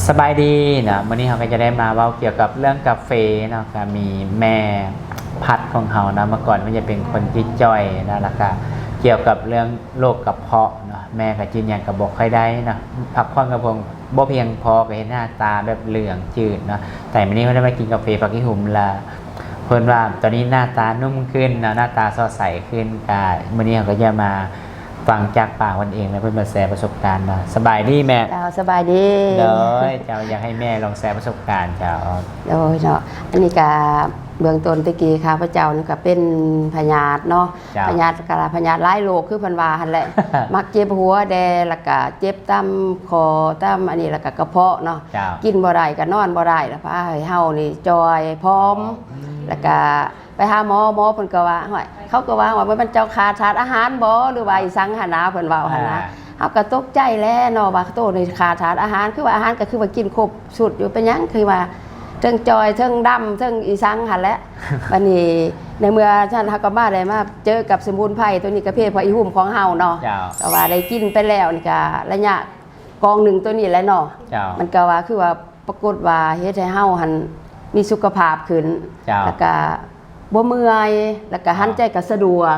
ສະບາຍດີເນາະ ມື້ນີ້ເຮົາກໍຈະໄດ້ມາເວົ້າກ່ຽວກັບເລື່ອງກາເຟເນາະ ກໍມີແມ່ພັດຂອງເຮົາເນາະ ເມື່ອກ່ອນເພິ່ນຈະເປັນຄົນທີ່ຈ່ອຍເນາະ ແລ້ວກໍກ່ຽວກັບເລື່ອງໂລກກະເພາະເນາະ ແມ່ກໍກິນຫຍັງກໍບໍ່ຄ່ອຍໄດ້ເນາະ ພັກຜ່ອນກໍບໍ່ພຽງພໍ ກໍເຮັດໜ້າຕາແບບເຫຼືອງຈືດເນາະ ແຕ່ມື້ນີ້ເພິ່ນໄດ້ມາກິນກາເຟຜັກຂີ້ຫຸ່ມ ແລ້ວເພິ່ນວ່າຕອນນີ້ໜ້າຕານຸ້ມຂຶ້ນເນາະ ໜ້າຕາສອດໃສຂຶ້ນ ກໍມື້ນີ້ເຮົາກໍຈະມາ ຟັງຈາກປາກເພິ່ນເອງ ແລ້ວເພິ່ນມາແຊປະສົບການເນາະ ສະບາຍດີແມ່. ເຈົ້າ ສະບາຍດີ. ໂດຍ ເຈົ້າ ຢາກໃຫ້ແມ່ລອງແຊປະສົບການເຈົ້າ. ໂດຍເນາະ ອັນນີ້ກະເບື້ອງຕົ້ນແຕ່ກີ້ຂ້າພະເຈົ້ານີ້ກະເປັນພະຍາດເນາະ ເຈົ້າ ພະຍາດ ກະພະຍາດຫຼາຍໂລກຄືເພິ່ນວ່າຫັ້ນແຫຼະ ມັກເຈັບຫົວແດ່ ແລ້ວກະເຈັບຕາມຄໍຕາມອັນນີ້ ແລ້ວກະກະເພາະເນາະ ເຈົ້າ ກິນບໍ່ໄດ້ກະນອນບໍ່ໄດ້ ແລ້ວພາໃຫ້ເຮົານີ້ຈ່ອຍຜອມ ອືມ ແລ້ວກະ ໄປຫາໝໍ ໝໍເພິ່ນກໍວ່າ ຫ້ວຍ ເຂົາກໍວ່າ ວ່າມັນເຈົ້າຂາດທາດອາຫານບໍ່ ຫຼືວ່າອີ່ສັງຫັ້ນນະ ເພິ່ນເວົ້າຫັ້ນນະ ອ່າ ເຮົາກໍຕົກໃຈແຫຼະເນາະ ວ່າໂຕນີ້ຂາດທາດອາຫານ ຄືວ່າອາຫານກໍຄືວ່າກິນຄົບຊຸດຢູ່ ເປັນຫຍັງຄືວ່າເທິງຈ່ອຍ ເທິງດຳ ເທິງອີ່ສັງຫັ້ນແຫຼະ ບັດນີ້ໃນເມື່ອຊັ້ນ ເຮົາກໍມາໄດ້ມາເຈີກັບສະໝຸນໄພໂຕນີ້ ກາເຟຜັກຂີ້ຫຸ່ມຂອງເຮົາເນາະ ເຈົ້າ ກໍວ່າໄດ້ກິນໄປແລ້ວນີ້ ກໍໄລຍະ ກ່ອງໜຶ່ງໂຕນີ້ແຫຼະເນາະ ເຈົ້າ ມັນກໍວ່າຄືວ່າປາກົດວ່າເຮັດໃຫ້ເຮົາຫັ້ນມີສຸຂະພາບຂຶ້ນ ເຈົ້າ ແລ້ວກະບໍ່ເມື່ອຍ ແລ້ວກະຫັນໃຈກະສະດວກ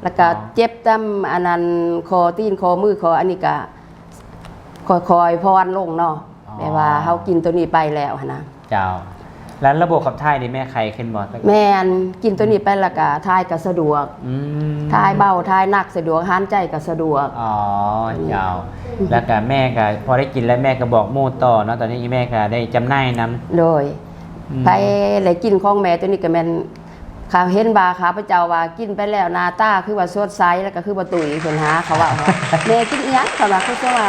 ແລ້ວກະ ອໍ ເຈັບຕາມອັນນັ້ນ ຂໍ້ຕີນ ຂໍ້ມື ຂໍ້ອັນນີ້ກະຄ່ອຍໆຜ່ອນລົງເນາະ ອໍ ແບບວ່າເຮົາກິນໂຕນີ້ໄປແລ້ວຫັ້ນນະ. ເຈົ້າ ແລ້ວລະບົບຂັບຖ່າຍນີ້ແມ່ໄຄຂຶ້ນບໍ່? ແມ່ນ ກິນໂຕນີ້ໄປແລ້ວກະຖ່າຍກະສະດວກ ອືມ ຖ່າຍເບົາ ຖ່າຍໜັກສະດວກ ຫັນໃຈກະສະດວກ ອໍ ໂຕນີ້ ເຈົ້າ ອືມ ແລ້ວກະແມ່ກະພໍໄດ້ກິນແລ້ວ ແມ່ກະບອກໝູ່ຕໍ່ເນາະ ຕອນນີ້ແມ່ກະໄດ້ຈຳໜ່າຍນຳ ໂດຍ ອືມ ໃຜໄດ້ກິນຂອງແມ່ໂຕນີ້ກະແມ່ນ ເຂົາເຫັນວ່າຂ້າພະເຈົ້າວ່າກິນໄປແລ້ວໜ້າຕາຄືວ່າສົດໃສ ແລ້ວກໍຄືບໍ່ຕຸ້ຍ ເພິ່ນຫາເຂົາເວົ້າວ່າ ແມ່ກິນອີ່ຫຍັງ ເພິ່ນວ່າ ຄືວ່າ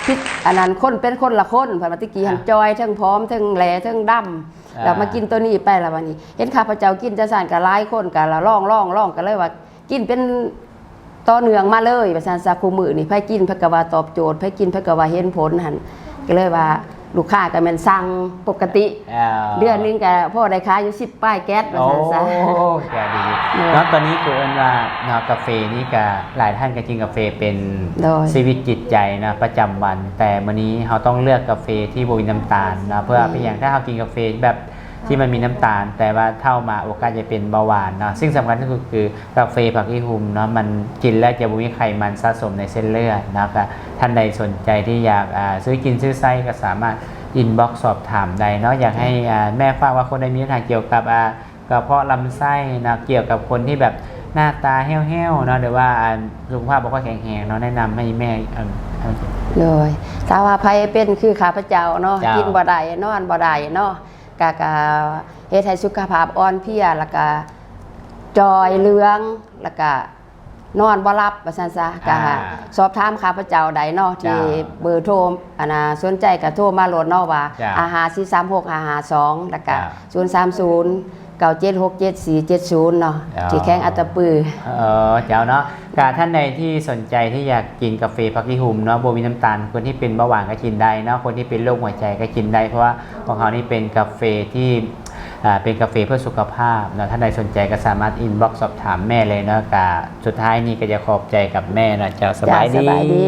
ຜິດອັນນັ້ນ ຄົນເປັນຄົນລະຄົນ ເພິ່ນວ່າ ແຕ່ກີ້ຫັ້ນ ອ່າ ຈ່ອຍ ເທິງຜອມ ເທິງແຫຼ ເທິງດຳ ອ່າ ແລ້ວມາກິນໂຕນີ້ໄປ ແລ້ວບັດນີ້ເຫັນຂ້າພະເຈົ້າກິນຈັ່ງຊັ້ນ ກໍຫຼາຍຄົນກໍລະລອງໆ ກໍເລີຍວ່າກິນເປັນຕໍ່ເນື່ອງມາເລີຍ ວ່າຊັ້ນຊະ ຄູ່ມື້ນີ້ໃຜກິນໃຜກໍວ່າຕອບໂຈດ ໃຜກິນໃຜກໍວ່າເຫັນຜົນຫັ້ນ ກໍເລີຍວ່າ ລູກຄ້າກໍແມ່ນສັ່ງປົກກະຕິ ອ່າ ເດືອນໜຶ່ງກໍພໍໄດ້ຂາຍຢູ່ສິບປາຍແກັດ ວ່າຊັ້ນຊະ ໂອ້ ກໍດີ ໂດຍ ເນາະ ຕອນນີ້ຄືເອີ້ນວ່າເນາະ ກາເຟນີ້ກໍຫຼາຍທ່ານກໍກິນກາເຟເປັນ ໂດຍ ຊີວິດຈິດໃຈເນາະ ປະຈຳວັນ ແຕ່ມື້ນີ້ເຮົາຕ້ອງເລືອກກາເຟທີ່ບໍ່ມີນ້ຳຕານເນາະ ເພື່ອ ອືມ ເປັນຫຍັງ ຖ້າເຮົາກິນກາເຟແບບທີ່ມັນມີນ້ຳຕານ ແຕ່ວ່າເຖົ້າມາໂອກາດຈະເປັນເບົາຫວານເນາະ ສິ່ງສຳຄັນທີ່ສຸດຄື ກາເຟຜັກຂີ້ຫຸ່ມເນາະ ມັນກິນແລ້ວຈະບໍ່ມີໄຂມັນສະສົມໃນເສັ້ນເລືອດເນາະ ກໍທ່ານໃດສົນໃຈທີ່ຢາກ ອ່າ ຊື້ກິນຊື້ໃຊ້ກໍສາມາດອິນບັອກສອບຖາມໄດ້ເນາະ ຢາກໃຫ້ ອ່າ ແມ່ຝາກວ່າຄົນໃດມີບັນຫາກ່ຽວກັບ ອ່າ ກະເພາະລຳໄສ້ເນາະ ກ່ຽວກັບຄົນທີ່ແບບໜ້າຕາແຫ້ວໆເນາະ ຫຼືວ່າ ອ່າ ສຸຂະພາບບໍ່ຄ່ອຍແຂງແຮງເນາະ ແນະນຳໃຫ້ແມ່ ເອີ ໂດຍ ຖ້າວ່າໃຜເປັນຄືຂ້າພະເຈົ້າເນາະ ເຈົ້າ ກິນບໍ່ໄດ້ ນອນບໍ່ໄດ້ເນາະ ກະ ກະເຮັດໃຫ້ສຸຂະພາບອ່ອນເພຍ ແລ້ວກະຈ່ອຍເຫຼືອງ ແລ້ວກະ ນອນບໍ່ຫຼັບວ່າຊັ້ນຊະ ອ່າ ກໍສອບຖາມຂ້າພະເຈົ້າໄດ້ເນາະ ທີ່ ເຈົ້າ ເບີໂທ ອັນນ່າ ສົນໃຈກໍໂທມາໂລດເນາະວ່າ ເຈົ້າ ຫ້າຫ້າສີ່ສາມຫົກຫ້າຫ້າສອງ ແລ້ວກໍ ເຈົ້າ ສູນສາມສູນເກົ້າເຈັດຫົກເຈັດສີ່ເຈັດສູນເນາະ ເຈົ້າ ທີ່ແຂວງອັດຕະປື. ເອີ ເຈົ້າເນາະ ກະທ່ານໃດທີ່ສົນໃຈທີ່ຢາກກິນກາເຟຜັກຂີ້ຫຸ່ມເນາະ ບໍ່ມີນ້ຳຕານ ຄົນທີ່ເປັນເບົາຫວານກໍກິນໄດ້ເນາະ ຄົນທີ່ເປັນໂລກຫົວໃຈກໍກິນໄດ້ ເພາະວ່າຂອງເຮົານີ້ເປັນກາເຟທີ່ ອ່າ ເປັນກາເຟເພື່ອສຸຂະພາບເນາະ ທ່ານໃດສົນໃຈກໍສາມາດອິນບັອກສອບຖາມແມ່ເລີຍເນາະ ກະສຸດທ້າຍນີ້ກໍຢາກຂອບໃຈກັບແມ່ເນາະ ເຈົ້າ ສະບາຍດີ ເຈົ້າ ສະບາຍດີ.